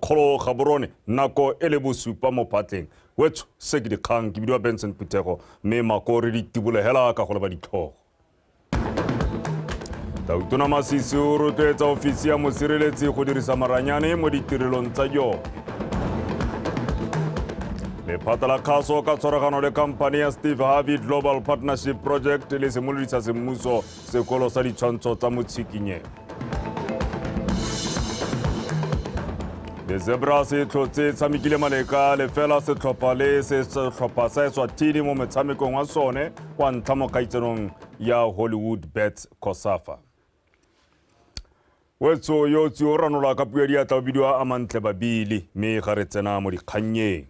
toropokgolo Gaborone nako e le bosupa mo phatleng. Wetsho se ke dikgang, ke bidiwa Benson Phuthego mme mako re di tibolegela ka go leba ditlhogo. Tautona Masisi o rotloetsa ofisi ya mosireletsi go dirisa maranyane mo ditirelong tsa yone. Lephata la kgaso ka tshwaragano le khamphane ya Steve Harvey Global Partnership Project le simolodisa semmuso sekolo sa ditshwantsho tsa motshikinyego. The Zebras e tlhotse tshamekile maleka lefela setlhopha le setlhopha sa Eswatini mo motshamekong wa sone wa ntlha mo kgaitsanong ya Hollywood Bets COSAFA. Wetso yo tsi o ranola ka puo ya diatla o bidiwa Amantle Babili mme ga re tsena mo dikgannyeng.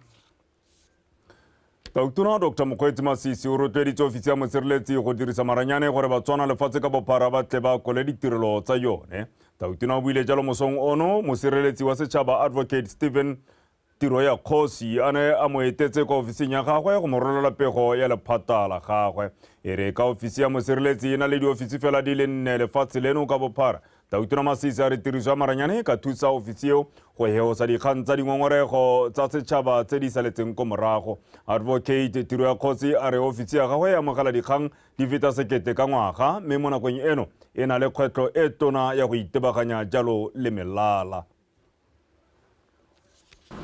Tautona Dr. Mokgweetsi Masisi o rotloeditse ofisi ya mosireletsi go dirisa maranyane gore Batswana lefatshe ka bophara ba tle ba kole ditirelo tsa yone. Tautona o buile jalo mosong ono mosireletsi wa setšhaba Advocate Stephen Tiro ya Kgosi a ne a mo etetse kwa ofising ya gagwe go mo rolela pego ya lephata la gagwe. E re ka ofisi ya mosireletsi e na le diofisi fela di le nne lefatshe leno ka bophara, Tautona Masisi a re tiriso ya maranyane e ka thusa ofisi eo go heosa dikgang tsa dingongorego tsa setšhaba tse di saletseng ko morago. Advocate Tiro ya Kgosi a re ofisi ya gagwe e amogela dikgang di feta 1000 ka ngwaga mme mo nakong eno e na le kgwetlho e tona ya go itebaganya jalo le melala.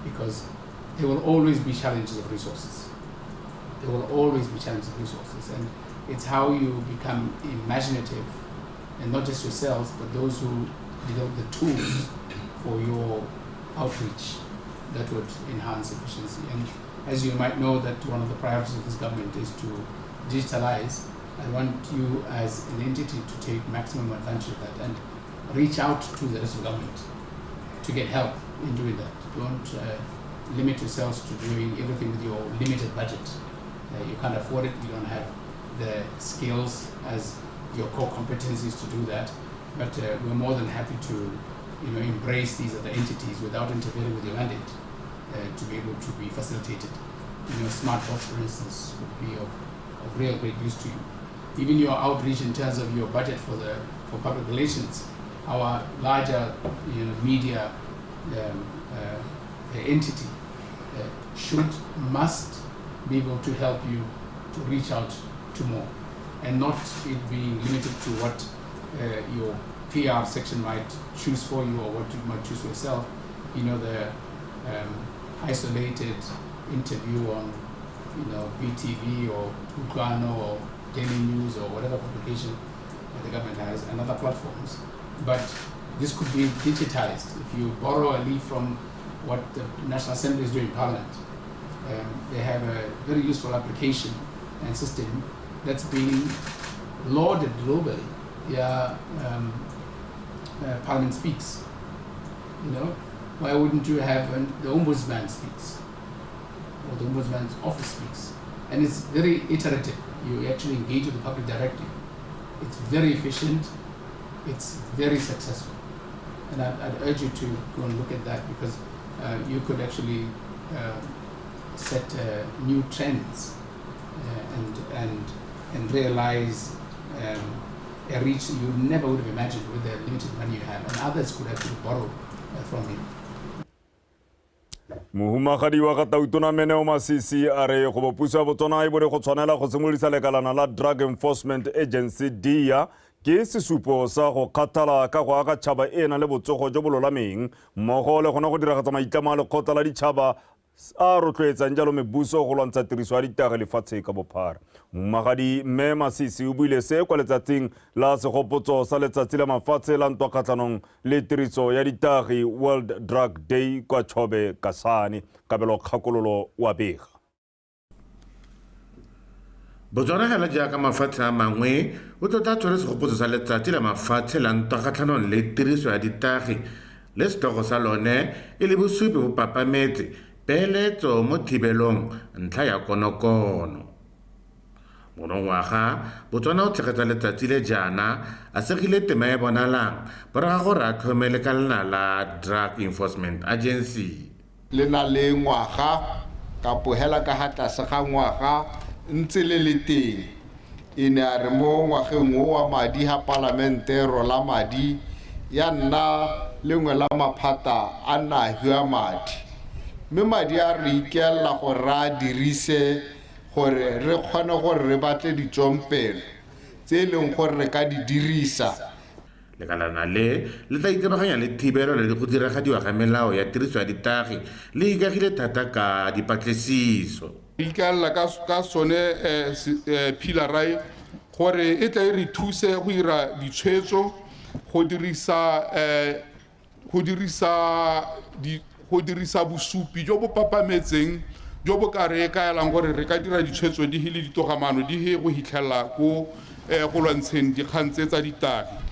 Because there will always be challenges of resources. There will always be challenges of resources, and it's how you become imaginative, and not just yourselves, but those who develop the tools for your outreach that would enhance efficiency. And as you might know, that one of the priorities of this government is to digitalize. I want you as an entity to take maximum advantage of that and reach out to the rest of the government to get help in doing that. Don't limit yourselves to doing everything with your limited budget. You can't afford it, you don't have the skills as your core competencies to do that, but we're more than happy to, you know, embrace these other entities without interfering with your mandate to be able to be facilitated. You know, SmartBox, for instance, would be of real great use to you. Even your outreach in terms of your budget for public relations, our larger, you know, media entity must be able to help you to reach out to more, and not it being limited to what your PR section might choose for you or what you might choose for yourself. You know, the isolated interview on, you know, BTV or Kutlwano or Daily News or whatever publication the government has, and other platforms. But this could be digitized. If you borrow a leaf from what the National Assembly is doing in Parliament, they have a very useful application and system that's being lauded globally. Yeah, Parliament Speaks. You know, why wouldn't you have the Ombudsman Speaks or the Ombudsman's Office Speaks? And it's very iterative. You actually engage with the public directly. It's very efficient. It's very successful. And I'd urge you to go and look at that, because you could actually set new trends and realize a reach you never would have imagined with the limited money you have, and others could actually borrow from you. Mohumagadi wa ga Tautona Meneo Masisi a re go bo puso ya Botswana e bone go tshwanela go simolodisa lekalana la Drug Enforcement Agency DEA ke sesupo sa go kgathala ka go aga tšhaba e nang le botsogo jo bo lolameng mmogo le gona go diragatsa maitlamo a lekgotla la ditšhaba a rotloetsang jalo mebuso go lwantsha tiriso ya ditagi lefatshe ka bophara. Mohumagadi Mme Masisi o buile se kwa letsatsing la segopotso sa letsatsi la mafatshe la ntwa kgatlhanong le tiriso ya ditagi World Drug Day kwa Chobe Kasane. Kabelo Kgakololo wa bega. Botswana hela jaaka mafatshe a mangwe o tlotla tshwere segopotso sa letsatsi la mafatshe la ntwa kgatlhanong le tiriso ya ditagi le setlhogo sa lone e le bosupi bo papametse peeletso mo thibelong ntlha ya konokono. Monongwaga Botswana o tshegetsa letsatsi le jaana a segile tema e bonalang morago ga gore a tlhome lekalana la Drug Enforcement Agency. Le na le ngwaga kapo hela ka ha tlase ga ngwaga ntse le le teng. E ne a re mo ngwageng o wa madi ha palamente rola madi ya nna lengwe la maphata a nna a hiwa madi, mme madi a re ikelela gore re a dirise gore re kgone gore re batle ditsompelo tse e leng gore re ka di dirisa. Lekalana le le tla itebaganya le thibelo le go diragadiwa ga melao ya tiriso ya ditagi le ikagile thata ka dipatlisiso. Ikaelela ka sone pilarai gore e tla e re thuse go dira ditshwetso, go dirisa bosupi jo bo papametseng jo bo ka re kaelang gore re ka dira ditshwetso di le ditogamaano di go hitlhela ko go lwantsheng dikgang tse tsa ditagi.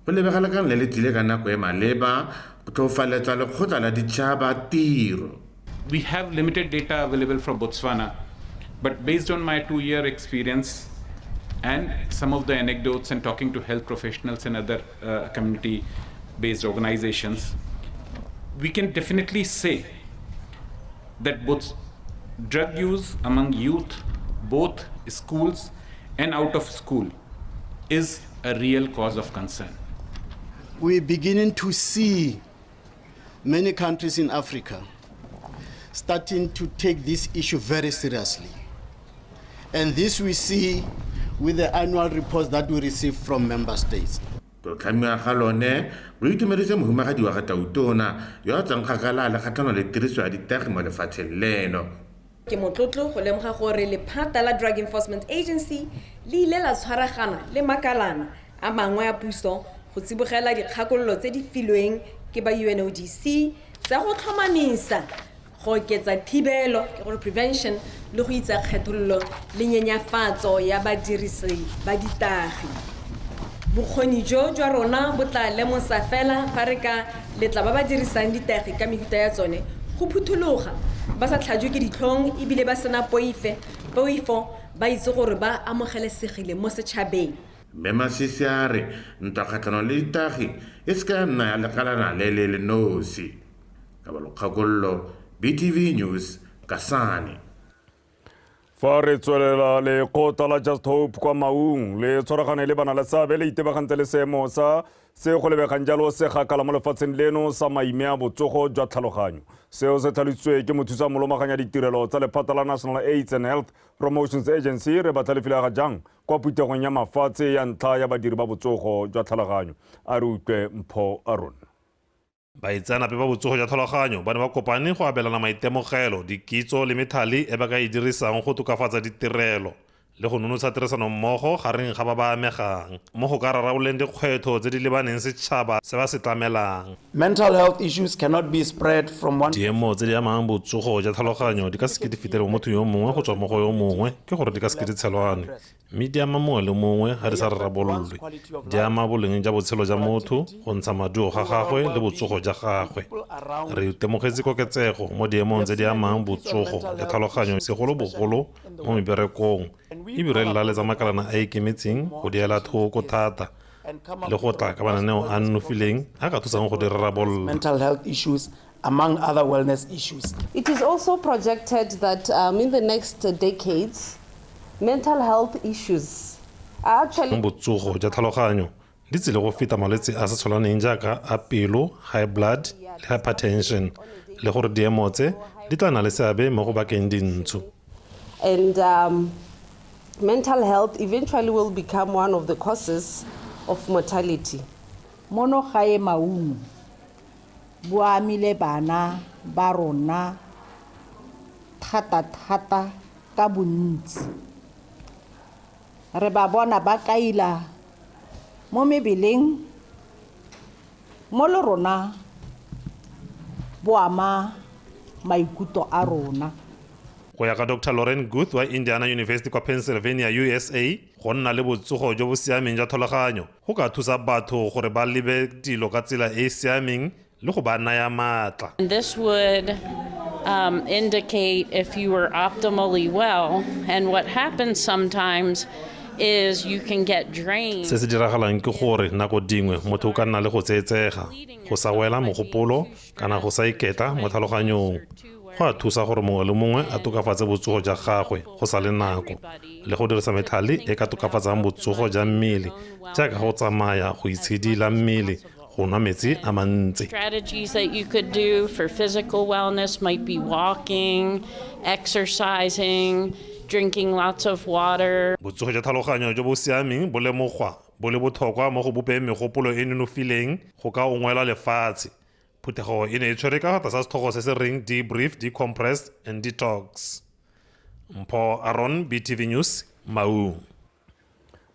Go lebegela kang le le tlile ka nako e maleba go tlhofaletsa lekgotla la ditšhaba tiro. We have limited data available from Botswana, but based on my 2-year experience and some of the anecdotes and talking to health professionals and other community-based organizations, we can definitely say that both drug use among youth, both schools and out of school, is a real cause of concern. We're beginning to see many countries in Africa starting to take this issue very seriously. And this we see with the annual reports that we receive from member states. Go tlhamiwa ga lone go itumedise mohumagadi wa ga Tautona yo a tswang kgakala le kgatlhanong le tiriso ya ditagi mo lefatsheng leno. Ke motlotlo go lemoga gore lephata la Drug Enforcement Agency le ile la tshwaragana le makalana a mangwe a puso go tsibogela dikgakololo tse di filweng ke ba UNODC tsa go tlhomamisa go oketsa thibelo, ke gore prevention, le go itsa kgethololo le nyenyafatso ya badirisi ba ditagi. Bokgoni jo jwa rona bo tla lemosa fela fa re ka letla ba ba dirisang ditagi ka mefuta ya tsone go phuthologa ba sa tlhajwe ke ditlhong ebile ba sena poifo, ba itse gore ba amogelesegile mo setšhabeng. Mme Masisi a re ntwa kgatlhanong le ditagi e se ka nna ya lekalana le le le nosi. Kabelo Kgakololo, BTV News, Kasane. Fa re tswelela, lekgotla la Just Hope kwa Maung le tshwaragane le bana le seabe le itebagantse le seemo sa se go lebegang jalo se gakala mo lefatsheng leno sa maime a botsogo jwa tlhaloganyo. Seo se tlhalositswe ke mothusa molomaganya ditirelo tsa lephata la National AIDS and Health Promotions Agency re batlhalefile ga jang kwa phuthegong ya mafatshe ya ntlha ya badiri ba botsogo jwa tlhaloganyo. A re utlwe Mpho Aron. Baitseanape ba botsogo jwa tlhaloganyo ba ne ba kopane go abelana maitemogelo, dikitso le methale e ba ka e dirisang go tokafatsa ditirelo le go nonotsha tirisanommogo gareng ga ba ba amegang mo go ka rarabololeng dikgwetlho tse di lebaneng setšhaba se ba se tlamelang. Mental health issues cannot be spread from one. Diemo tse di amang botsogo jwa tlhaloganyo di ka seke di fetele mo mothong yo mongwe go tswa mo go yo mongwe, ke gore di ka seke di tshelwane, mme di ama mongwe le mongwe ga di sa rarabololwe. Di ama boleng jwa botshelo jwa motho, go ntsha maduo ga gagwe le botsogo jwa gagwe. Re itemogetse koketsego mo diemong tse di amang botsogo jwa tlhaloganyo, segolobogolo mo meberekong, ebile re laletsa makalana a ikemetseng go di ela thoko thata le go tla ka mananeo a nonofileng a ka thusang go di rarabolola. Mental health issues, among other wellness issues. It is also projected that in the next decades, mental health issues are actually... Botsogo jwa tlhaloganyo di tsile go feta malwetse a sa tshwaneng jaaka a pelo, high blood le hypertension, le gore diemo tse di tla nna le seabe mo go bakeng dintsho. And mental health eventually will become one of the causes of mortality. Mono gae Maung bo amile bana ba rona thata thata ka bontsi. Re ba bona ba kaila mo mebeleng, mo le rona bo ama maikutlo a rona. Go ya ka Dr. Lauren Guth wa Indiana University kwa Pennsylvania, USA, go nna le botsogo jo bo siameng jwa tlhaloganyo go ka thusa batho gore ba lebe dilo ka tsela e e siameng le go ba naya maatla. This would indicate if you were optimally well, and what happens sometimes is you can get drained. Se se diragalang ke gore nako dingwe motho o ka nna le go tseetsega, go sa wela mogopolo kana go sa iketla mo tlhaloganyong. Go a thusa gore mongwe le mongwe a tokafatse botsogo jwa gagwe go sa le nako, le go dirisa methale e ka tokafatsang botsogo jwa mmele jaaka go tsamaya, go itshidila mmele, go nwa metsi a mantsi. Strategies that you could do for physical wellness might be walking, exercising, drinking lots of water. Botsogo jwa tlhaloganyo jo bo siameng bo lemogwa bo le botlhokwa mo go bopeng megopolo e nonofileng go ka ungwela lefatshe. Phuthego e ne e tshwere ka tlasa setlhogo se se reng Debrief, Decompress and Detox. Mpho Aron, BTV News, Maung.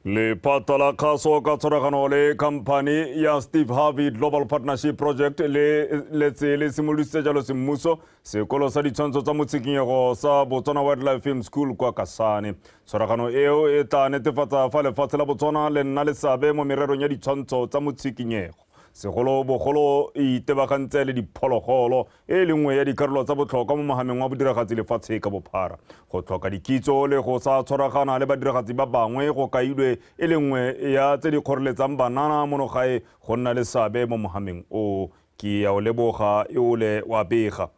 Lephata la kgaso ka tshwaragano le khamphani ya Steve Harvey Global Partnership Project le letse le simolodisitse jalo semmuso sekolo sa ditshwantsho tsa motshikinyego sa Botswana Wildlife Film School kwa Kasane. Tshwaragano eo e tla netefatsa fa lefatshe la Botswana le nna le seabe mo mererong ya ditshwantsho tsa motshikinyego, segolo bogolo e itebagantse le diphologolo e le nngwe ya dikarolo tsa botlhokwa mo mohameng wa bodiragatsi lefatshe ka bophara. Go tlhoka dikitso le go sa tshwaragana le badiragatsi ba bangwe go kailwe e le nngwe ya tse di kgoreletsang banana mono gae go nna le seabe mo mohameng o. Ke ya o leboga e ole wa bega.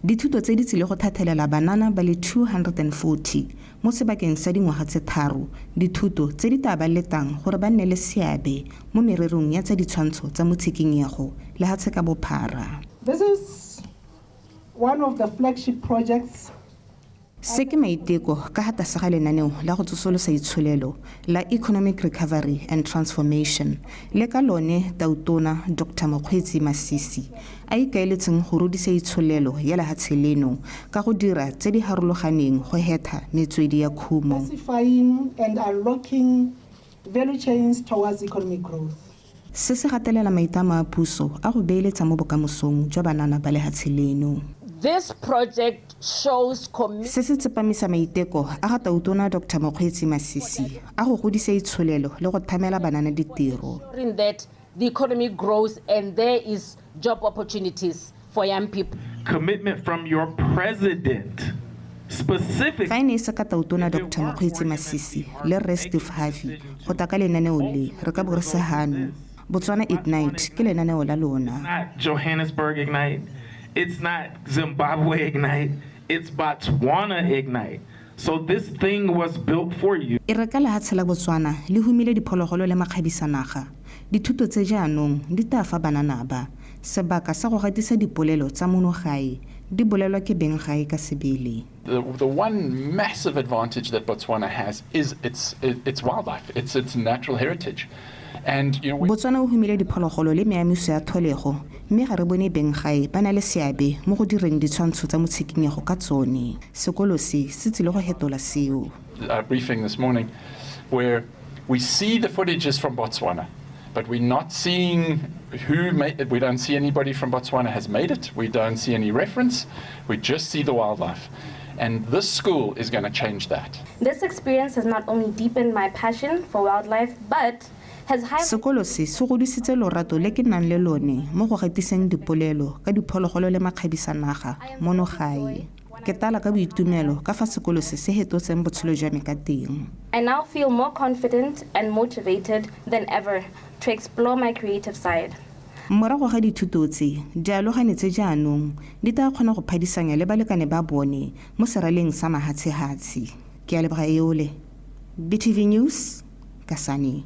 Dithuto tse di tsile go thathelela banana ba le 240 mo sebakeng sa dingwaga tse 3, dithuto tse di tla ba letang gore ba nne le seabe mo mererong ya tsa ditshwantsho tsa motshikinyego lehatshe ka bophara. This is one of the flagship projects. Se ke maiteko ka ga tlase ga lenaneo la go tsosolosa itsholelo la Economic Recovery and Transformation le ka lone Tautona Dr. Mokgweetsi Masisi a ikaeletseng go rodisa itsholelo ya lehatshe leno ka go dira tse di harologaneng go hetha metswedi ya khumo. Diversifying and unlocking value chains towards economic growth. Se se gatelela maitlamo a puso a go beeletsa mo bokamosong jwa banana ba lehatshe leno. This project shows Se se tsepamisa maiteko a ga Tautona Dr. Mokgweetsi Masisi a go godisa itsholelo le go thamela banana ditiro. That the economy grows and there is job opportunities for young people. Commitment from your president. Specific. Fa e ne e se ka Tautona Dr. Mokgweetsi Masisi le Rre Steve Harvey go tla ka lenaneo le re ka bo re se hano. Botswana Ignite ke lenaneo la lona. Not Johannesburg Ignite. It's not Zimbabwe Ignite, it's Botswana Ignite. So this thing was built for you. E re ka lehatshe la Botswana le humile diphologolo le makgabisanaga. Dithuto tse jaanong di tla fa banana ba sebaka sa go gatisa dipolelo tsa mono gae di bolelwa ke beng gae ka sebele. The one massive advantage that Botswana has is its wildlife, its natural heritage. And, you know, Botswana o humile diphologolo le meamiso ya tlholego mme ga re bone beng gae ba na le seabe mo go direng ditshwantsho tsa motshikinyego ka tsone. Sekolo se se tsile go hetola seo. Briefing this morning where we see the footages from Botswana, but we're not seeing who made it. We don't see anybody from Botswana has made it. We don't see any reference. We just see the wildlife. And this school is going to change that. This experience has not only deepened my passion for wildlife, but Sekolo se se godisitse lorato le ke nang le lone mo go gatiseng dipolelo ka diphologolo le makgabisanaga mono gae. Ke tala ka boitumelo ka fa sekolo se se hetotseng botshelo jwa me ka teng. I now feel more confident and motivated than ever to explore my creative side. Morago ga dithuto tse, dialogane tse jaanong di tla kgona go phadisanya le balekane ba bone mo seraleng sa mahatshehatshe. Ke a leboga eole. BTV News, Kasane.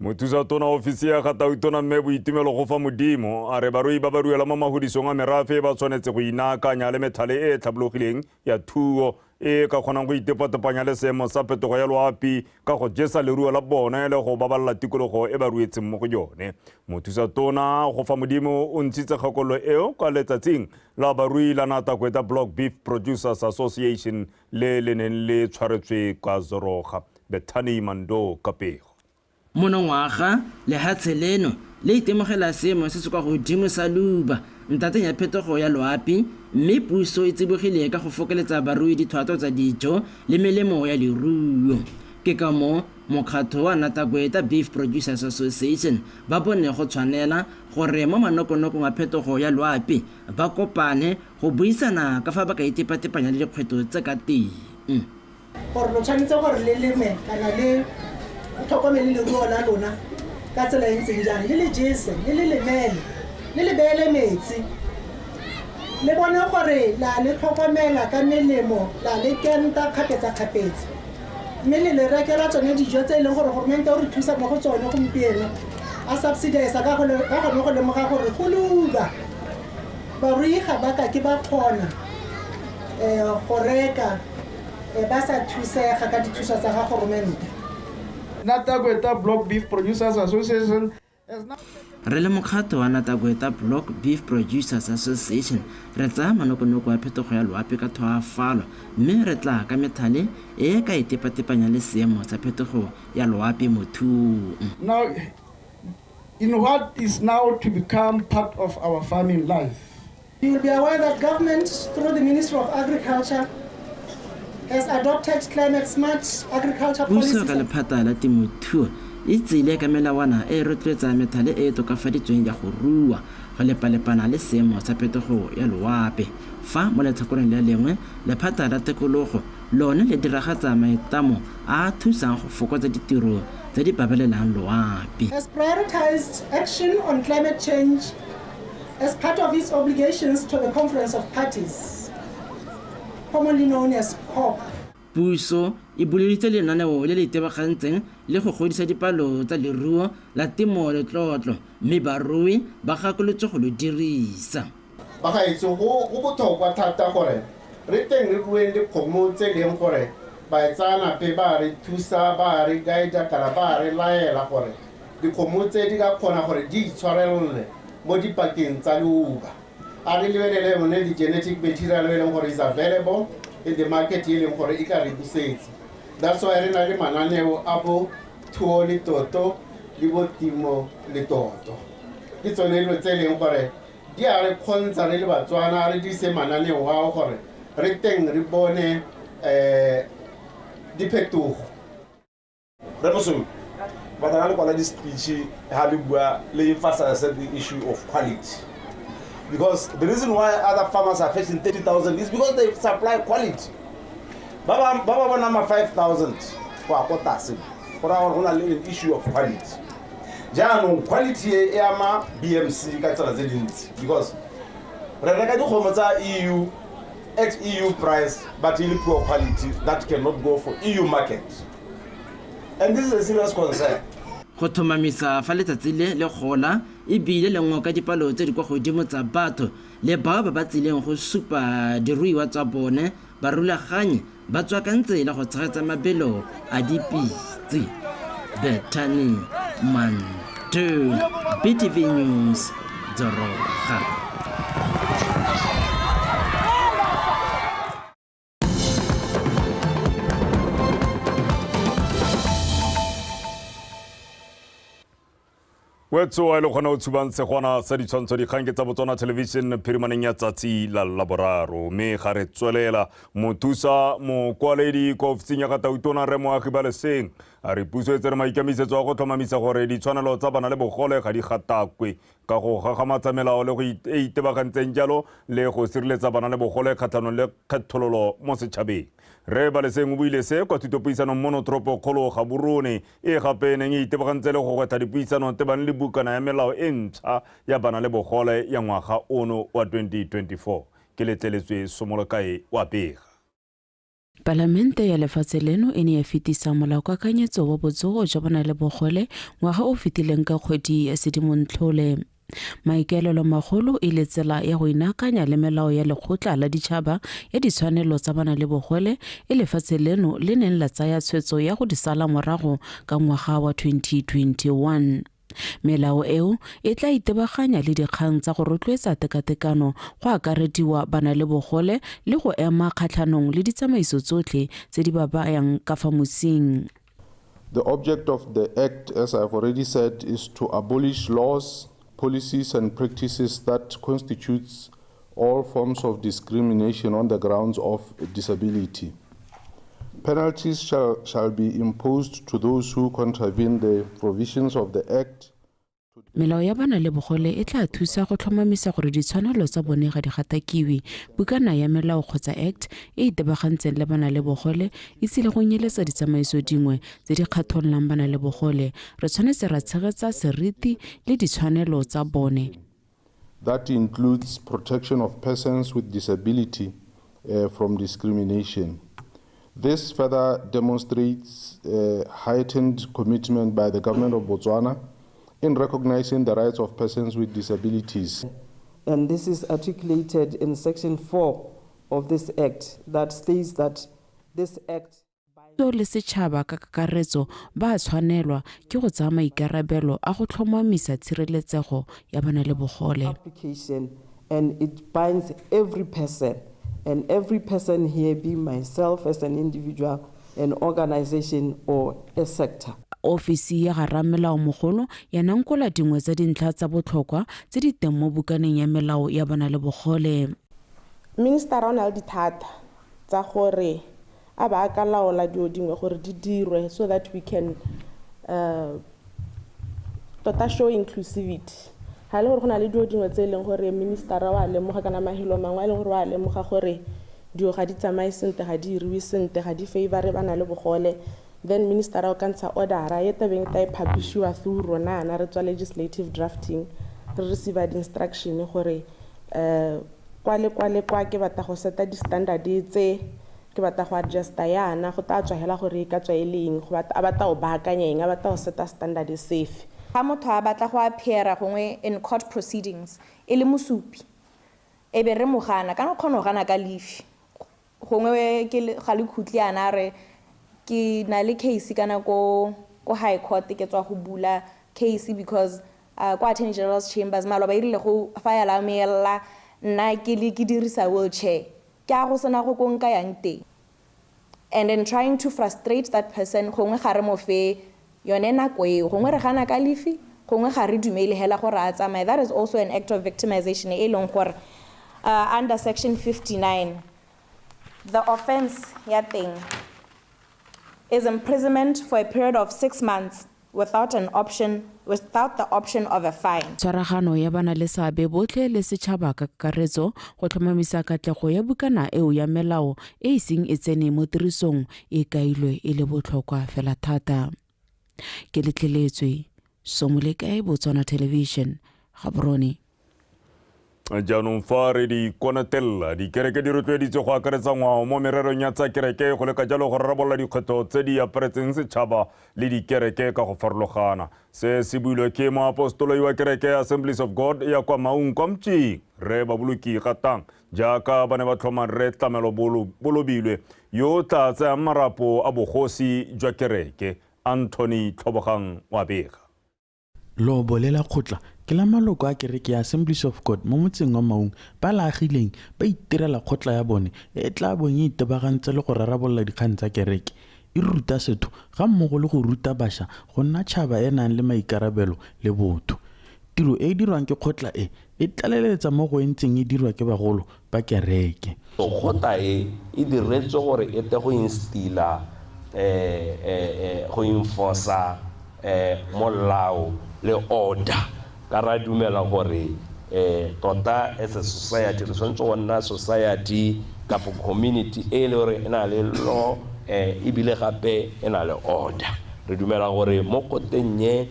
Mothusa tona ofisi ya ga Tautona mme Boitumelo go fa Modimo a re barui ba ba ruela mo magodisong a merafe ba tshwanetse go inaakanya le methale e e tlhabologileng ya thuo e ka kgonang go itepatepanya le seemo sa phetogo ya loapi ka go jesa leruo la bone le go babalela tikologo e ba ruetseng mo go yone. Mothusa tona go fa Modimo o ntshitse kgakololo eo kwa letsatsing la barui la Natakweta Block Beef Producers Association le le neng le tshwaretswe kwa Zoroga. Bethany Mando ka pego. Monongwaga lehatshe leno le itemogela seemo se se kwa godimo sa leuba ntateng ya phetogo ya loapi, mme puso e tsibogile ka go fokoletsa barui dithwato tsa dijo le melemo ya leruo. Ke ka moo mokgatho wa Natakweta Beef Producers Association ba bone go tshwanela gore mo manokonokong a phetogo ya loapi ba kopane go buisana ka fa ba ka itepatepanya le dikgwetlho tse ka teng. Gore lo tshwanetse gore le leme kana le tlhokomele leruo la lona ka tsela e ntseng jang, le le jese, le le lemele, le le beele metsi, le bone gore la le tlhokomela ka melemo, la le kenta kgapetsa-kgapetsa, mme le le rekela tsone dijo tse e leng gore goromente o re thusa mo go tsone gompieno. A subsidize ka go go lemoga gore go leuba. Barui ga ba ka ke ba kgona go reka ba sa thusega ka dithuso tsa ga goromente. Nata-Gweta Block Beef Producers Association. Re le mokgatlho wa Nata-Gweta Block Beef Producers Association re tsaya manokonoko a phetogo ya loapi ka tlhoafalo mme re tla ka methale e ka itepatepanya le seemo sa phetogo ya loapi mothung. Now, in what is now to become part of our farming life. You will be aware that government, through the Ministry of Agriculture, has adopted climate smart agriculture policies. Puso ka lephata la temothuo e tsile ka melawana e rotloetsa methale e tokafaditsweng ya go rua go lepalepana le seemo sa phetogo ya loapi. Fa mo letlhakoreng le lengwe lephata la tikologo lone le diragatsa maitlamo a a thusang go fokotsa ditiro tse di babalelang loapi. Has prioritized action on climate change as part of its obligations to the Conference of Parties, commonly known as COP. Puso e buleditse lenaneo le le itebagantseng le go godisa dipalo tsa leruo la temo le tlotlo mme barui ba gakolotse go lo dirisa. Bagaetsho go botlhokwa thata gore re teng re rueng dikgomo tse leng gore baitseanape ba re thusa ba re guide kana ba re laela gore dikgomo tse di ka kgona gore di itshwarelele mo dipakeng tsa leuba. A re lebelele yone di-genetic material e leng gore is available in the market e leng gore e ka re busetse. That's why re na le mananeo a bo thuo le toto le bo temo le toto. Ke tsone dilo tse e leng gore di a re kgontsha re le Batswana re dirise mananeo ao gore re teng re bone diphetogo. Re Mosweu, batla le kwala di-speech ha le bua le emphasize the issue of quality. Because the reason why other farmers are fetching 30,000 is because they supply quality. Ba ba bona ma 5,000 go ko tlase. Go ra gore go na le an issue of quality. Jaanong quality e ama BMC ka tsela tse dintsi because re reka dikgomo tsa EU at EU price but in poor quality that cannot go for EU market. And this is a serious concern. Go tlhomamisa fa letsatsi le le gola ebile le ngoka dipalo tse di kwa godimo tsa batho le bao ba ba tsileng go supa diruiwa tsa bone barulaganyi ba tswa ka ntsela go tshegetsa mabelo a dipitse. Bethany Mantu, BTV News, Doroga. Wetso a le kgona go tshubang segwana sa ditshwantsho dikgang ke tsa Botswana Television phirimaneng ya tsatsi la Laboraro mme ga re tswelela mothusa mokwaledi kwa ofising ya ga Tautona Rre Moagi Baleseng a re puso e tsere maikemisetso a go tlhomamisa gore ditshwanelo tsa bana le bogole ga di gatakwe ka go gagamatsa melao le go e itebagantseng jalo le go sireletsa bana le bogole kgatlhanong le kgethololo mo setšhabeng. Rre Baleseng o buile se kwa thutopuisanong mono toropokgolo Gaborone e gape neng e itebagantse le go gwetha dipuisano tebang le bukana ya melao e ntšha ya bana le bogole ya ngwaga ono wa 2024. Ke letleletswe Somolokae wa pega. Palamente ya lefatshe leno e ne ya fetisa molaokakanyetso wa botsogo jwa bana le bogole ngwaga o fetileng ka kgwedi ya Sedimontlhole. Maikaelelo magolo e le tsela ya go inaakanya le melao ya lekgotla la ditšhaba ya ditshwanelo tsa bana le bogole e lefatshe leno le neng la tsaya tshwetso ya go di sala morago ka ngwaga wa 2021. Melao eo e tla itebaganya le dikgang tsa go rotloetsa tekatekano go akarediwa bana le bogole le go ema kgatlhanong le ditsamaiso tsotlhe tse di ba bayang ka fa mosing. The object of the act, as I've already said, is to abolish laws, policies and practices that constitutes all forms of discrimination on the grounds of disability. Penalties shall be imposed to those who contravene the provisions of the Act. Melao ya bana le bogole e tla thusa go tlhomamisa gore ditshwanelo tsa bone ga di gatakiwe. Bukana ya melao kgotsa Act e itebagantseng le bana le bogole e tsile go nyeletsa ditsamaiso dingwe tse di kgathololang bana le bogole. Re tshwanetse ra tshegetsa seriti le ditshwanelo tsa bone. That includes protection of persons with disability from discrimination. This further demonstrates heightened commitment by the government of Botswana in recognizing the rights of persons with disabilities. And this is articulated in Section 4 of this Act that states that this Act le setšhaba ka kakaretso ba tshwanelwa ke go tsaya maikarabelo a go tlhomamisa tshireletsego ya bana le bogole. Application, and it binds every person, and every person here being myself as an individual, an organization or a sector. Ofisi ya garamelao mogolo ya nankola dingwe tsa dintlha tsa botlhokwa tse di teng mo bukaneng ya melao ya bana le bogole. Minister o na le dithata tsa gore a ba ka laola dilo dingwe gore di dirwe so that we can tota show inclusivity. Ha le gore go na le dilo dingwe tse e leng gore minister wa lemoga kana mahelo mangwe a leng gore wa lemoga gore dilo ga di tsamaye sentle, ga di iriwe sentle, ga di favor bana le bogole, then minister o ka ntsha order e tabeng ta e publishiwa through rona ana re tswa legislative drafting, re receive di instruction gore kwa le kwa le kwa ke batla go seta di-standard tse, ke batla go adjusta yana, go tla tswa hela gore e ka tswa e leng, go batla a batla go baakanya eng, a batla go seta standard safe. Ga motho a batla go appear gongwe in court proceedings e le mosupi, e be re mo gana, kana o kgona go gana ka lefi, gongwe ke ga le khutli ana re ke na le case kana ko high court ke tswa go bula case because kwa Attorney General's Chambers maloba e rile go file mail nna ke le ke dirisa wheelchair, ke a go sena go konka yang teng. And then trying to frustrate that person, gongwe ga re mo fe yone nako eo, gongwe re gana ka lefi, gongwe ga re dumele hela gore a tsamaye. That is also an act of victimization e leng gore under section 59 the offense ya teng is imprisonment for a period of 6 months without the option of a fine. Tshwaragano ya bana le seabe botlhe le setšhaba ka kakaretso go tlhomamisa katlego ya bukana eo ya melao e e seng e tsene mo tirisong e kailwe e le botlhokwa fela thata. Ke letleletswe Somolekae, Botswana Television, Gaborone. Jaanong fa re di konatella, dikereke di rotloeditswe go akaretsa ngwao mo mererong ya tsa kereke go leka jalo go rarabolola dikgwetlho tse di aparetseng setšhaba le dikereke ka go farologana. Se se builwe ke moapostoloi wa kereke ya Assemblies of God ya kwa Maung kwa Mtšing, Rre Baboloki Gatang, jaaka ba ne ba tlhoma Rre Tlamelo Bolobilwe yo o tla tsayang marapo a bogosi jwa kereke. Anthony Tlhobogang wa bega. Lobo le la kgotla ke la maloko a kereke ya Assemblies of God mo motseng wa Maung ba la agileng ba itirela kgotla ya bone e tla bong e itebagantse le go rarabolola dikgang tsa kereke, e ruta setho ga mmogo le go ruta bašwa go nna tšhaba e nang le maikarabelo le botho. Tiro e e dirwang ke kgotla e e tlaleletsa mo go e ntseng e dirwa ke bagolo ba kereke. Kgotla e e diretswe gore e tle go instila go enforcer molao le order, ka ra dumela gore tota as a society re tshwanetse go nna society kapo community e le gore e na le law ebile gape e na le order. Re dumela gore mo koteng ye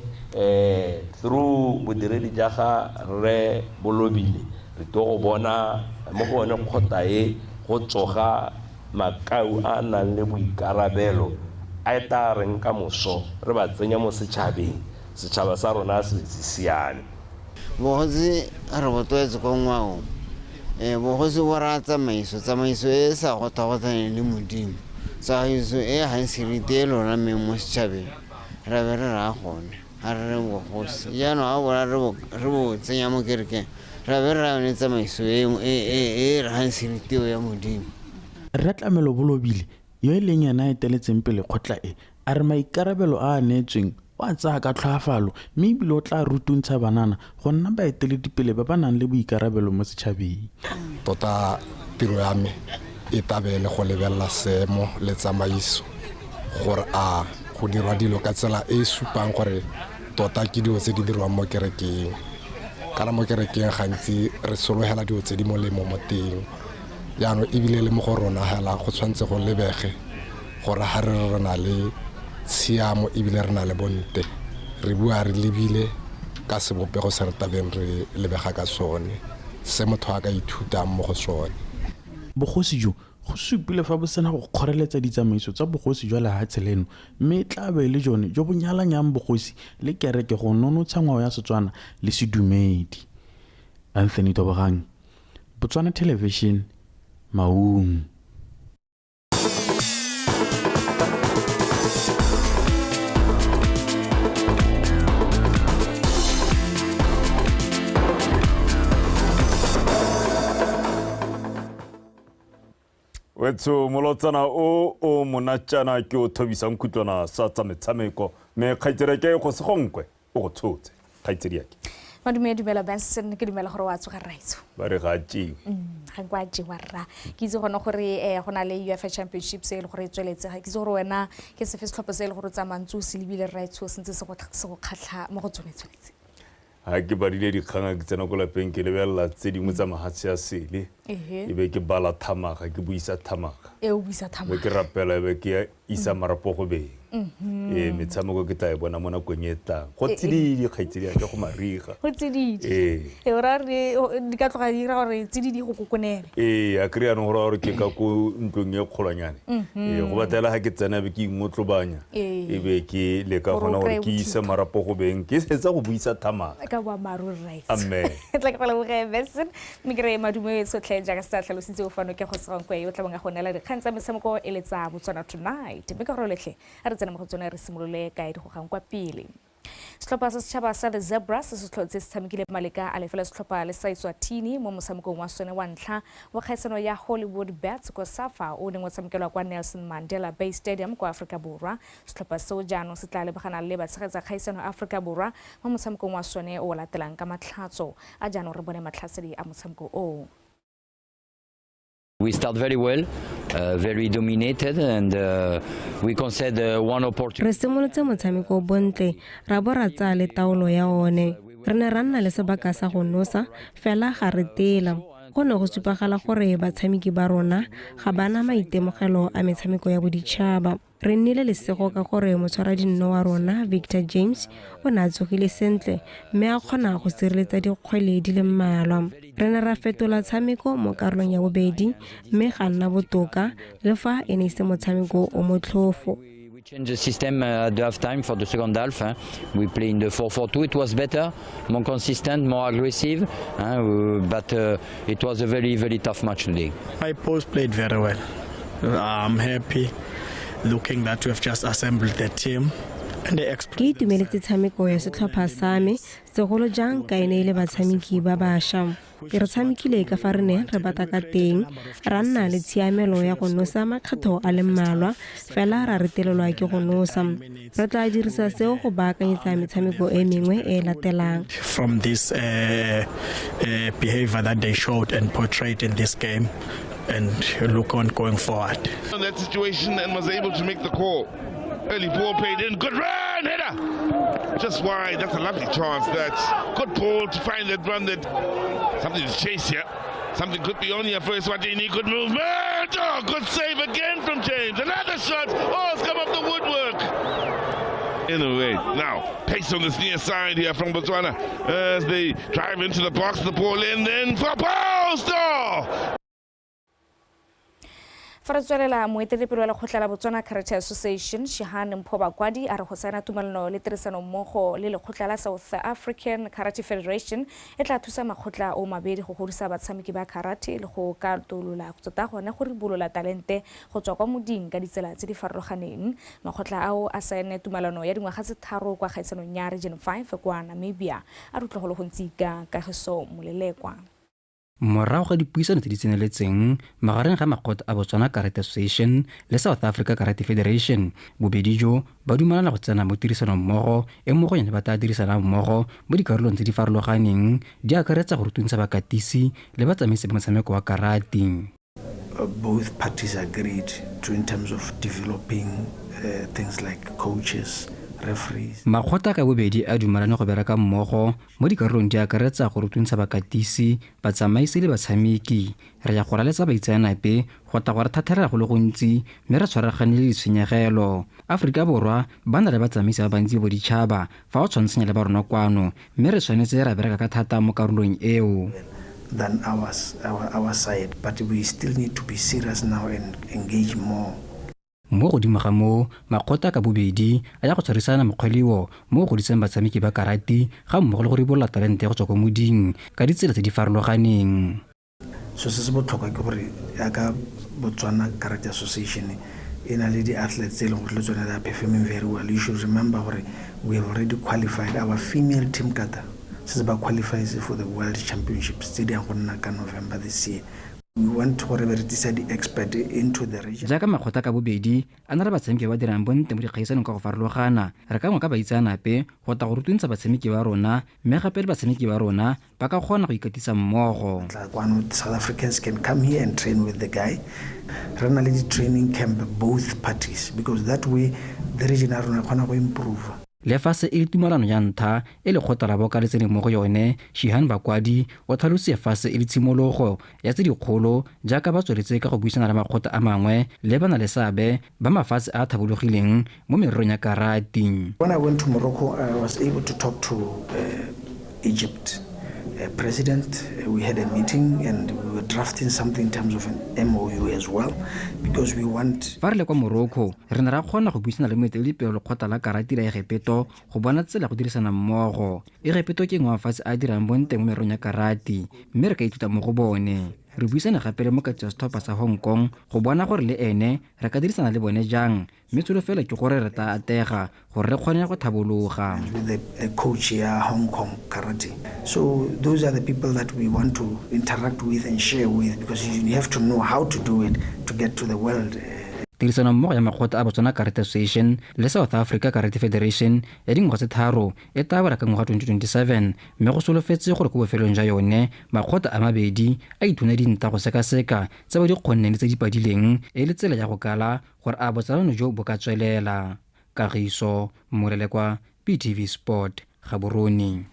through bodiredi ja ga Rre Bolobile re tlo go bona mo go one kgotla e go tsoga makau a nang le boikarabelo a e tla reng ka moso re ba tsenya mo setšhabeng, setšhaba sa rona se se siame. Bogosi re bo tlwaetse ko ngwaong, bogosi bo raya tsamaiso, tsamaiso e sa gotagothaneng le Modimo, tsamaiso e ga e seriti e lolameng mo setšhabeng, ra be re raya gone ga re re bogosi. Jaanong ga bona re bo tsenya mo kerekeng, ra be re raya yone tsamaiso e rayang seriti eo ya Modimo. Rre Tlamelo Bolobile yo e leng yena a eteletseng pele kgotla e a re maikarabelo a a neetsweng o a tsaya ka tlhoafalo mme ebile o tla rutuntsha banana go nna baeteledipele ba ba nang le boikarabelo mo setšhabeng. Tota tiro ya me e tabele go lebelela seemo le tsamaiso gore a go dirwa dilo ka tsela e e supang gore tota ke dilo tse di dirwang mo kerekeng. Kana mo kerekeng gantsi re sologela dilo tse di molemo mo teng, jaanong ebile le mo go rona hela go tshwanetse go lebege gore ga re re na le tshiamo ebile re na le bonte, re bua re lebile ka sebopego se re tabeng re lebega ka sone, se motho a ka ithutang mo go sone. Bogosi jo Go supile fa bo sena go kgoreletsa ditsamaiso tsa bogosi jwa lehatshe leno, mme e tla be e le jone jo bo nyalanyang bogosi le kereke go nonotsha ngwao ya Setswana le sedumedi. Anthony Tobogang, Botswana Television, Maung. Wetso molotsana o o monatjana ke o thobisang khutlwana sa tsa metshameko, mme kgaitsereke go se gonkwe o go tshotse kgaitsedi yake. Madume, dumela Benson, ke dumela gore wa tsoga rraitso. Ba re ga a jewe. Ga nkwa jewa rra. Ke itse gone gore go na le UEFA Championship se e le gore e tsweletse. Ga ke itse gore wena ke sefe setlhopha se e le gore o tsamaya ntse o se lebile rraitsho, se ntse se go kgatlha mo go tsone tshwanetse. Ha ke badile dikgang ke tsena ko lapeng ke lebelela tse dingwe tsa mahatshe a sele. E be ke bala thamaga, ke buisa thamaga. E o buisa thamaga. Be ke rapela, e be ke isa marapo go beng. Metshameko ke tla e bona mo nakong e tlang. Go tsididi kgaitsedi ya ke go mariga. Go tsididi. E o ra re di ka tloga di dira gore tsididi go kokonele. A kry yanong gore gore ke ka ko ntlong e kgolwanyane. Go batlela ha ke tsena be ke ingotlobanya. E be ke leka gona gore ke ise marapo go beng, ke setsa go buisa thamaga. Ka boammaaruri right. Amen. Tla ke go leboge Benson, mme ke re madume tsotlhe jaaka se tlhalositse o fano ke go segonkwe o tla bong a go neela dikgang tsa metshameko e le tsa Botswana Tonight. Mme ka gore letlhe a re tsena mo go tsone re simolole kae di gogang kwa pele. Setlhopha sa setšhaba sa The Zebras se tlhotse se tshamekile maleka a lefela setlhopha le sa Eswatini mo motshamekong wa sone wa ntlha wa kgaisano ya Hollywood Bets ko Safa o neng o tshamekelwa kwa Nelson Mandela Bay Stadium kwa Aforika Borwa. Setlhopha seo jaanong se tla lebagana le batshegetsa kgaisano Aforika Borwa mo motshamekong wa sone o latelang ka matlhatso. A jaanong re bone matlhasedi a motshameko oo. We start very well, very dominated, and we concede one opportunity. Re simolotse motshameko bontle, ra bo ra tsaya le taolo ya one. Re ne ra nna le sebaka sa go nosa, fela ga re tela. Go ne go supagala gore batshameki ba rona ga ba na maitemogelo a metshameko ya boditšhaba. Re nnile lesego ka gore motshwaradinno wa rona Victor James o ne a tsogile sentle mme a kgona go sireletsa dikgwele di le mmalwa. Re ne ra fetola tshameko mo karolong ya bobedi mme ga nna botoka le fa e ne e se motshameko o motlhofo. We changed the system at the half time for the second half. We play in the 4-4-2. It was better, more consistent, more aggressive, but it was a very, very tough match today. My post played very well. I'm happy looking that we have just assembled the team. Ke itumeletse tshameko ya setlhopha sa me, segolo jang ka e ne e le batshameki ba bašwa. Re tshamekile ka fa re ne re batla ka teng, ra nna le tshiamelo ya go nosa makgetho a le mmalwa, fela ra retelelwa ke go nosa. Re tla dirisa seo go baakanyetsa metshameko e mengwe e e latelang. From this behavior that they showed and portrayed in this game, and look on going forward. In that situation and was able to make the call. Early ball played in, good run, header! Just wide, that's a lovely chance. That's good ball to find that run. That something to chase here. Something could be on here for Eswatini. Good movement! Oh, good save again from James. Another shot! Oh, it's come off the woodwork. Anyway, now, pace on this near side here from Botswana as they drive into the box, the ball in, then for post! Oh! Fa re tswelela, moeteledipele wa lekgotla la Botswana Karate Association Shihan Mpho Bakwadi a re go saena tumelano le tirisanommogo le lekgotla la South African Karate Federation e tla thusa makgotla o mabedi go godisa batshameki ba karate le go katolola tota gone go ribolola talente go tswa kwa moding ka ditsela tse di farologaneng. Makgotla ao a saene tumelano ya dingwaga tse 3 kwa kgaisanong ya Region 5 kwa Namibia. A re utlwa go le gontsi ka Kagiso Molelekwa. Morago ga dipuisano tse di tseneletseng magareng ga makgotla a Botswana Karate Association le South Africa Karate Federation, bobedi jo ba dumelana go tsena mo tirisanommogo e mo go yone ba tla dirisanang mmogo mo dikarolong tse di farologaneng di akaretsa go rutuntsha bakatisi le batsamaisi ba motshameko wa karate. Both parties agreed to in terms of developing things like coaches, referees. Makgotla ka bobedi a dumelane go bereka mmogo mo dikarolong di akaretsa go rutuntsha bakatisi, batsamaisi le batshameki. Re ya go raletsa baitseanape go tla go re thatherela go le gontsi mme re tshwaragane le ditshenyegelo. Aforika Borwa ba na le batsamaisi ba bantsi bo ditšhaba fa o tshwantshanya le ba rona kwano, mme re tshwanetse ra bereka ka thata mo karolong eo. than ours, our side, but we still need to be serious now and engage more. Mo godimo ga moo, makgotla ka bobedi a ya go tshwarisana mokgweleo mo go godiseng batshameki ba karate ga mmogo le go ribolola talente go tswa kwa moding ka ditsela tse di farologaneng. So se se botlhokwa ke gore yaka Botswana Karate Association e na le di-athletes tse e leng gore le tsone they are performing very well. You should remember gore we have already qualified our female team kata se se ba qualifies for the World Championships tse di yang go nna ka November this year. We want gore be re tlisa di-expert into the region. Jaaka makgotla ka bobedi a na le batshameki ba ba dirang bontle mo dikgaisanong ka go farologana, re ka ngoka baitseanape go tla go rutuntsha batshameki ba rona, mme gape le batshameki ba rona ba ka kgona go ikatisa mmogo. Tla kwano, South Africans can come here and train with the guy. Re na le di-training camp both parties, because that way the region ya rona e kgona go improve. Le fa se e le tumalano ya ntlha e lekgotla la boka le tseneng mo go yone, Shihan Bakwadi o tlhalositse fa se e le tshimologo ya tse dikgolo jaaka ba tsweletse ka go buisana le makgotla a mangwe le ba na le seabe ba mafatshe a a tlhabologileng mo mererong ya karate. When I went to Morocco, I was able to talk to Egypt president. We had a meeting and we were drafting something in terms of an MOU as well, because we want. Fa re le kwa Morocco, re ne ra kgona go buisana le moeteledipele wa lekgotla la karate la Egepeto go bona tsela go dirisana mmogo. Egepeto ke nngwe ya mafatshe a a dirang bontle mo mererong ya karate, mme re ka ithuta mo go bone. Re buisane gape le mokatisi wa setlhopha sa Hong Kong go bona gore le ene re ka dirisana le bone jang, mme tsholofelo ke gore re tla atega gore re kgone go tlhabologa. With the coach ya Hong Kong karate. So those are the people that we want to interact with and share with, because you have to know how to do it to get to the world. Tirisanommogo ya makgotla a Botswana Karate Association le South Africa Karate Federation ya dingwaga tse 3 e tla wela ka ngwaga 2027, mme go solofetse gore ko bofelong jwa yone makgotla a mabedi a ithune dintlha go sekaseka tse ba di kgonneng le tse di padileng e le tsela ya go kala gore a botsalano jo bo ka tswelela. Kagiso Molelekwa, BTV Sport, Gaborone.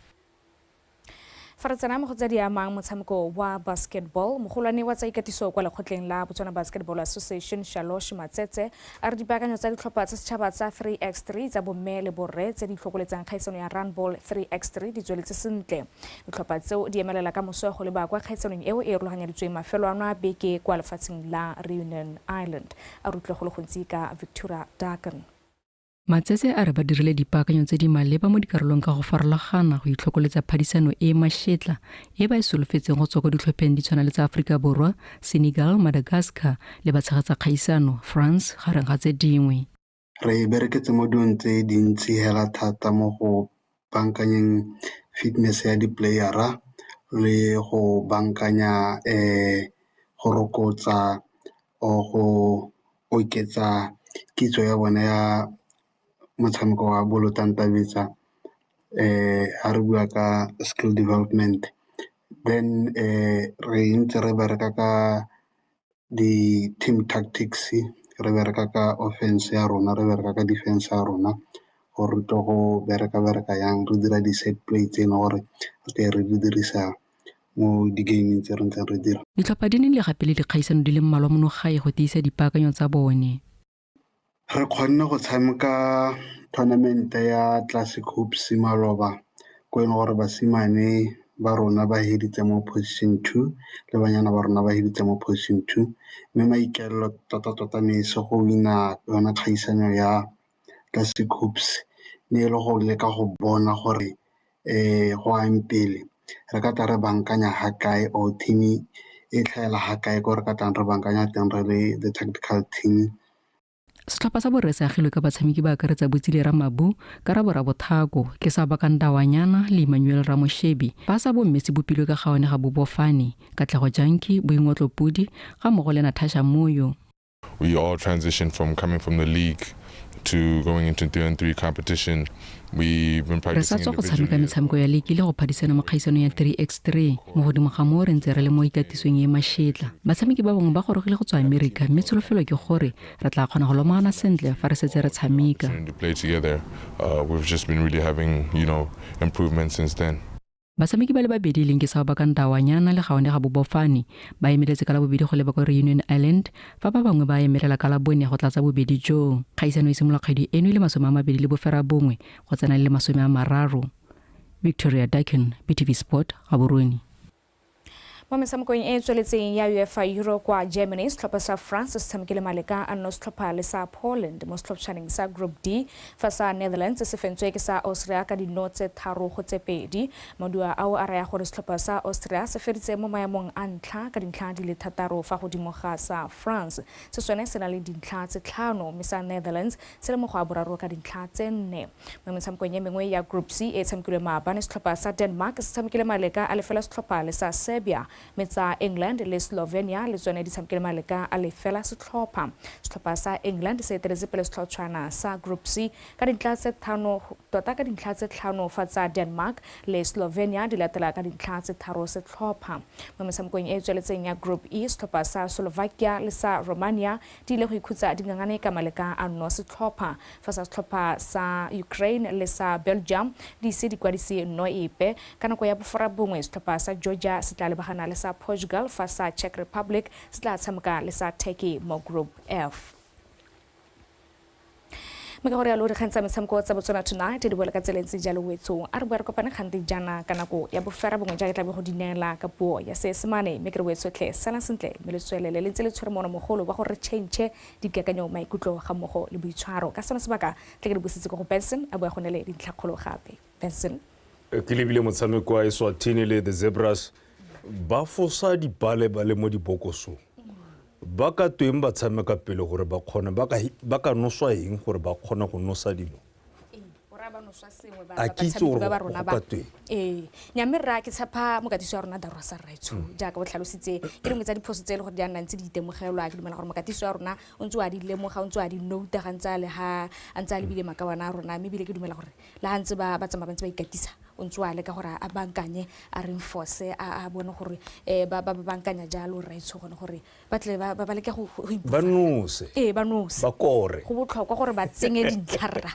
Fa re tsena mo go tse di amang motshameko wa basketball, mogolwane wa tsa ikatiso kwa lekgotleng la Botswana Basketball Association Shalosh Matsetse a re dipaakanyo tsa ditlhopha tsa setšhaba tsa 3x3 tsa bomme le borre tse di tlhokoletsang kgaisano ya Run Ball 3x3 di tsweletse sentle. Ditlhopha tseo di emelela ka moso go leba kwa kgaisanong eo e rulaganyeditsweng mafelo ano a beke kwa lefatsheng la Reunion Island. A re utlwe go le gontsi ka Victoria Daken. Matsetse a re ba dirile dipaakanyo tse di maleba mo dikarolong ka go farologana go itlhokoletsa phadisano e mašetla e ba e solofetseng go tswa ko ditlhopheng di tshwana le tsa Aforika Borwa, Senegal, Madagascar le batshegetsa kgaisano France gareng ga tse dingwe. Re bereketse mo dilong tse dintsi hela thata mo go bankanyeng fitness ya di-player-a le go bankanya go rokotsa or go oketsa kitso ya bone ya motshameko wa bolotantabetsa, ha re bua ka skill development. Then re ntse re bereka ka di-team tactics, re bereka ka offense ya rona, re bereka ka defense ya rona, gore re tlo go bereka yang, re dira di-set play tse e leng gore re tle re di dirisa mo di-gameng tse re ntseng re dira. Ditlhopha di nnile gape le dikgaisano di le mmalwa mono gae go tiisa dipaakanyo tsa bone. Re kgonne go tshameka tournament ya Classic Hoops maloba, ko e leng gore basimane ba rona ba heditse mo position 2 le banyana ba rona ba heditse mo position 2, mme maikaelelo tota-tota ne e se go wina yona kgaisanyo ya Classic Hoops, ne e le go leka go bona gore go yang pele re ka tla re bankanya ha kae, or team e tlhaela ha kae ko re ka tlang re bankanya teng re le the tactical team. Setlhopha sa borre se agilwe ka batshameki ba akaretsa Botsile Ramabu, Karabo Rabothako, Kesaba Kandawanyana le Emmanuel Ramoshebi. Ba sa bomme se bopilwe ka gaone ga Bobofane, Katlego Janki, Boingotlo Pudi ga mmogo le Natasha Moyo. We all transitioned from coming from the league to going into 3-on-3 competition. We've been Re sa practicing tswa go tshameka individually. metshameko ya league le go phadisana mo kgaisanong ya 3x3. Mo godimo ga moo re ntse re le mo ikatisong e mašetla. Batshameki ba bangwe ba gorogile go tswa Amerika, mme tsholofelo ke gore re tla kgona go lomagana sentle fa re setse re tshameka. To play together, we've just been really having, improvement since then. Batshameki ba le babedi e leng ke Saobaka Ndawanyana le Gaone ga Bobofane ba emeletse ka labobedi go leba kwa Reunion Island, fa ba bangwe ba emelela ka labone go tlatsa bobedi joo. Kgaisano e simolola kgwedi eno e le 29 go tsena le 30. Victoria Dakin, BTV Sport, Gaborone. Mo metshamekong e e tsweletseng ya UEFA Euro kwa Germany, setlhopha sa France se tshamekile maleka a nno setlhopha le sa Poland mo setlhophaneng sa Group D, fa sa Netherlands se fentswe ke sa Austria ka dino tse 3-2. Maduo ao a raya gore setlhopha sa Austria se feditse mo maemong a ntlha ka dintlha di le 6 fa godimo ga sa France. Se sone se na le dintlha tse 5 mme sa Netherlands se le mo go a boraro ka dintlha tse 4. Mo metshamekong e mengwe ya Group C e tshamekilwe maabane, setlhopha sa Denmark se tshamekile maleka a lefela setlhopha le sa Serbia, mme tsa England le Slovenia le tsone di tshamekile maleka a lefela setlhopha. Setlhopha sa England se eteletse pele setlhotshwana sa Group C ka dintlha tse 5 tota ka dintlha tse 5 fa tsa Denmark le Slovenia di latela ka dintlha tse 3 setlhopha. Mo metshamekong e tsweletseng ya Group E, setlhopha sa Slovakia le sa Romania di ile go ikhutsa dingangane ka maleka a nno setlhopha, fa sa setlhopha sa Ukraine le sa Belgium di ise di kwadise nno epe. Ka nako ya 9:30 setlhopha sa Georgia se tla lebagana le sa Portugal, fa sa Czech Republic se tla tshameka le sa Turkey mo Group F. Mme ka gore yalo dikgang tsa metshameko tsa Botswana Tonight di boela ka tsela e ntse jalo wetsong. A re boa re kopane kgante jaana ka nako ya 9:30 jaaka tla be go di neela ka puo ya Seesemane, mme ke re boetsotlhe sala sentle mme le tswelele le ntse le tshwere mono mogolo wa gore re change dikakanyo, maikutlo ga mmogo le boitshwaro. Ka sone sebaka tle ke di busetse ko go Benson a boa go nele dintlhakgolo gape. Benson. Ke lebile motshameko wa Eswatini le the Zebras, ba fosa dipale ba le mo dibokosong. Ba ka tweng ba tshameka pele gore ba kgone, ba ka noswa eng gore ba kgone go nosa dino? A ke itse gore go ka tweng. Nya mme rra ke tshepa mokatisi wa rona Darwa sa Rraetsho, jaaka o tlhalositse ke dingwe tsa diphoso tse e le gore di a nna ntse di itemogelwa. Ke dumela gore mokatisi wa rona o ntse a di lemoga, o ntse a di nouta ga ntse a le ha a ntse a lebile makawana a rona, mme ebile ke dumela gore le ha ntse ba tsamaya ba ntse ba ikatisa, o ntse a leka gore a bankanye, a reinforce, a bone gore ba bankanya jalo Rraetsho, gone gore ba tle ba leke go ba nose. Ba nose. Ba kore. Go botlhokwa gore ba tsenye dintlha rra.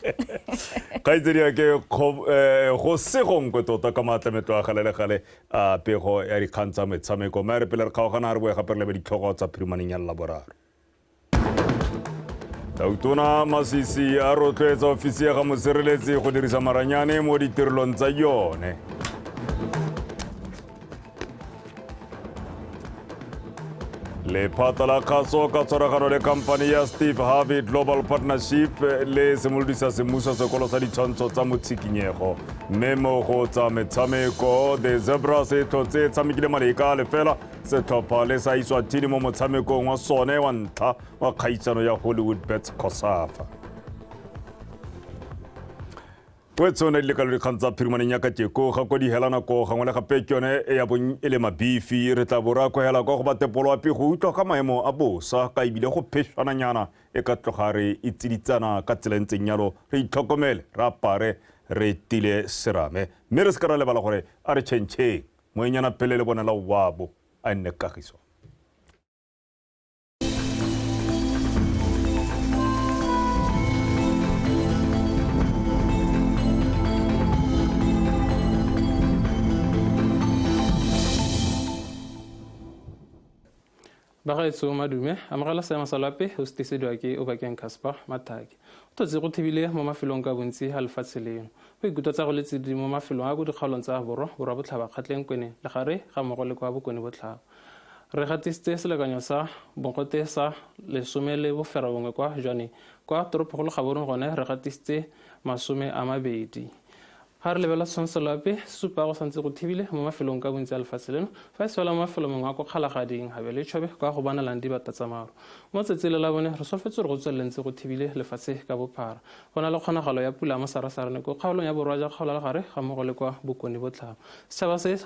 Kgaitsedi ya ke go segongwe tota ka maatlametlo a gale le gale a pego ya dikgang tsa metshameko. Mme re pele re kgaogana re boe gape re lebe ditlhogo tsa phirimaneng ya Laboraro. Tautona Masisi a rotloetsa ofisi ya ga mosireletsi go dirisa maranyane mo ditirelong tsa yone. Lephata la kgaso ka tshwaragano le company ya Steve Harvey Global Partnership le simolodisa semmuso sekolo sa ditshwantsho tsa motshikinyego. Mme mo go tsa metshameko, the Zebras e tlhotse e tshamekile maleka a lefela setlhopha le sa Eswatini mo motshamekong wa sone wa ntlha wa kgaisano ya Hollywood Bets COSAFA. Wetsone di lekalo dikgang tsa phirimaneng ya kajeko ga ko di hela nako gangwe le gape ke yone e ya bong e le mabifi. Re tla bo re akwegela kwa go batepolo ape go utlwa ka maemo a bosa ka ebile go phešwananyana e ka tloga re e tsiditsana ka tsela e ntseng jalo. Re itlhokomele, re apare, re tile serame, mme re se ka ra lebala gore a re tšhentšheng moenyana pele le bona la wabo a nne kagiso. Bagaetsho madume, amogela seemo sa loapi o se tlisediwa ke Obakeng Casper Mathake. O totse go thibile mo mafelong ka bontsi a lefatshe leno. Go ikutlwa tsa go le tsididi mo mafelong a ko dikgaolong tsa Borwa, Borwa Botlhaba, Kgatleng, Kweneng, Legare ga mmogo le kwa Bokone Botlhaba. Re gatisitse selekanyo sa bogote sa 19 kwa Jwaneng. Kwa toropokgolo Gaborone gone re gatisitse 20. Ga re lebela setshwantsho loapi, se supa go santse go thibile mo mafelong ka bontsi a lefatshe leno, fa e se fela mo mafelong mangwe a ko Kgalagading, Habele Chobe, kwa go bonalang dibata tsa maru. Mo tsatsing le la bone, re solofetse gore go tswelele ntse go thibile lefatshe ka bophara. Go na le kgonagalo ya pula mo sarasarane ko kgaolong ya borwa jwa kgaolo ya legare ga mmogo le kwa Bokone Botlhaba. Setšhaba se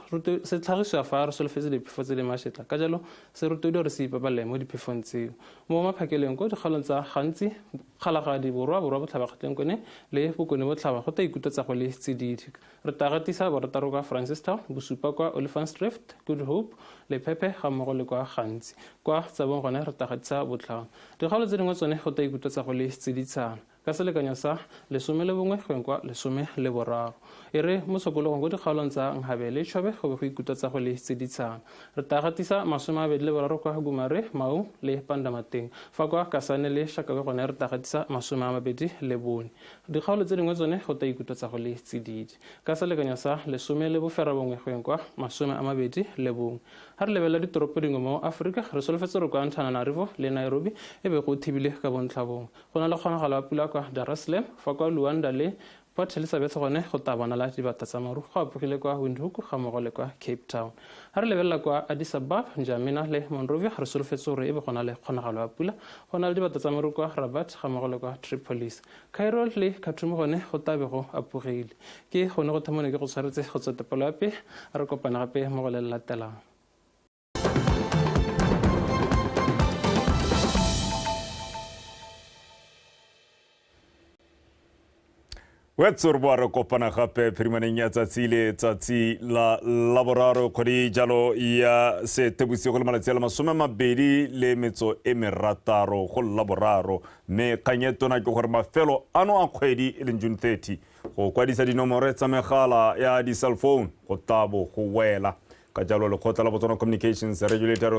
se tlhagisiwa fa re solofetse diphefo tse di mašetla, ka jalo se rotloediwa gore se ipabalele mo diphefong tseo. Mo maphakeleng ko dikgaolong tsa gantsi Kgalagadi, Borwa, Borwa Botlhaba, Kgatleng, Kweneng le Bokone Botlhaba go tla ikutlwa tsa go le tsididi. Re tla gatisa borataro kwa Francistown, bosupa kwa Olifants Drift, Good Hope, Lephephe ga mmogo le kwa Gantsi. Kwa Tsabong gone re tla gatisa botlhano. Dikgaolo tse dingwe tsone go tla ikutlwa tsa go le tsiditsana ka selekanyo sa 11 go ya kwa 13. E re mo tshokologong ko dikgaolong tsa Nhabe le Chobe go be go ikutlwa tsa go le tsiditshana. Re tla gatisa 23 kwa Gumare, Maung le Pandamateng. Fa kwa Kasane le Shakawe gone re tla gatisa 24. Dikgaolo tse dingwe tsone go tla ikutlwa tsa go le tsididi. Ka selekanyo sa 19 go yeng kwa 21. Ha re lebelela ditoropo dingwe mo Aforika, re solofetse gore kwa Antananarivo le Nairobi e be go thibile ka bontlhabongwe. Go na le kgonagalo ya pula kwa Dar es Salaam, fa kwa Luanda le Port Elizabeth gone go tla bonala dibata tsa maru go apogile kwa Windhoek ga mmogo le kwa Cape Town. Ha re lebelela kwa Addis Ababa, N'Djamena le Monrovia, re solofetse gore e be go na le kgonagalo ya pula. Go na le dibata tsa maru kwa Rabat ga mmogo le kwa Tripolis. Cairo le Khartoum gone go tla be go apogile. Ke gone go thomone ke go tshwaretse go tswa tepelo ya pe, re kopane gape mo go le latelang. Wetso re boa re kopana gape phirimaneng ya tsatsi le tsatsi la Laboraro, kgwedi jalo ya Seetebosigo le malatsi a le 26 go Laboraro. Mme kgang e tona ke gore mafelo ano a kgwedi e leng June 30 go kwadisa dinomoro tsa megala ya di-cell phone go tla bo go wela. Ka jalo lekgotla la Botswana Communications Regulatory